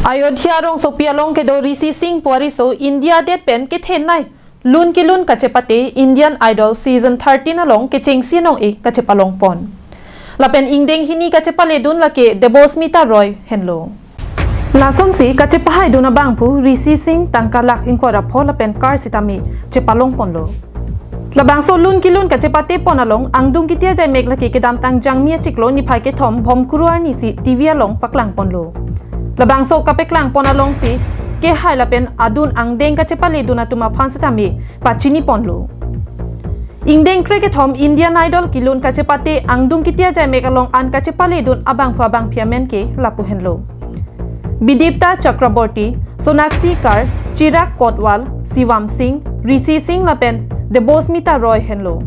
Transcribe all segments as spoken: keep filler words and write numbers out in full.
Ayodhya arongsopi along kedo Rishi Singh pu ariso India adet pen kethenei lun kelun kachepate Indian Idol season thirteen along kechengsi anong-e kachepalongpon. Lapen ingdeng hini kachepaledun lake Debosmita Roy henlo. Lasonsi kachepahaidun abangphu Rishi Singh tangka lakh ingkoi ra pho lapen car sitame chepalongponlo. Labangso lun kelun kachepatepon along angdung kiti ajaimek lake kedamtang Jangmi achiklo niphai kethom Bhomkuru arnisi T V along paklangponlo. Labangso kapaklangpon alongsi kehai lapen adun angdeng kachepaledun atum aphan sitame pachiniponlo. Ingdeng krekethom Indian Idol kelun kachepate angdung kiti ajaimek along an kachepaledun abangphu abangphi amen ke lapu henlo: Bidipta Chakraborty, Sonakshi Kar, Chirag Kotwal, Shivam Singh, Rishi Singh lapen Debosmita Roy henlo.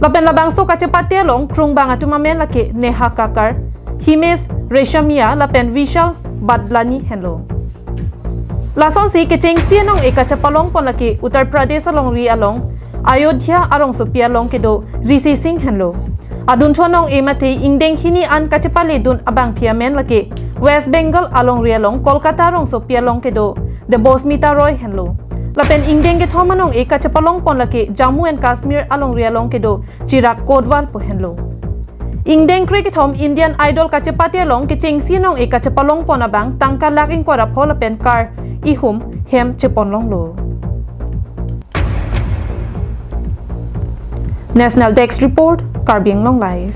Lapen labangso kachepate along krungbang atum amen lake Neha Kakkar, Himesh Reshammiya lapen Vishal Badlani henlo. Lasonsi kechengsi anong-e kachepalongpon lake Uttar Pradesh alongri along Ayodhya arongsopi along kedo Rishi Singh henlo. Adunthu anong-e mate ingdeng hini an kachepaledun abangphi amen lake West Bengal alongri along Kolkata arongsopi along kedo Debosmita Roy henlo. Lapen ingdeng kethom anong-e kachepalongpon lake Jammu and Kashmir alongri along kedo Chirag Kotwal pu henlo. Ingdeng krekethom Indian Idol kachepate along kechengsi anong-e kachepalongpon abang tangka lakh ingkoi ra pho lapen car ihum hem cheponlonglo. National Desk Report, Karbi Anglong Live.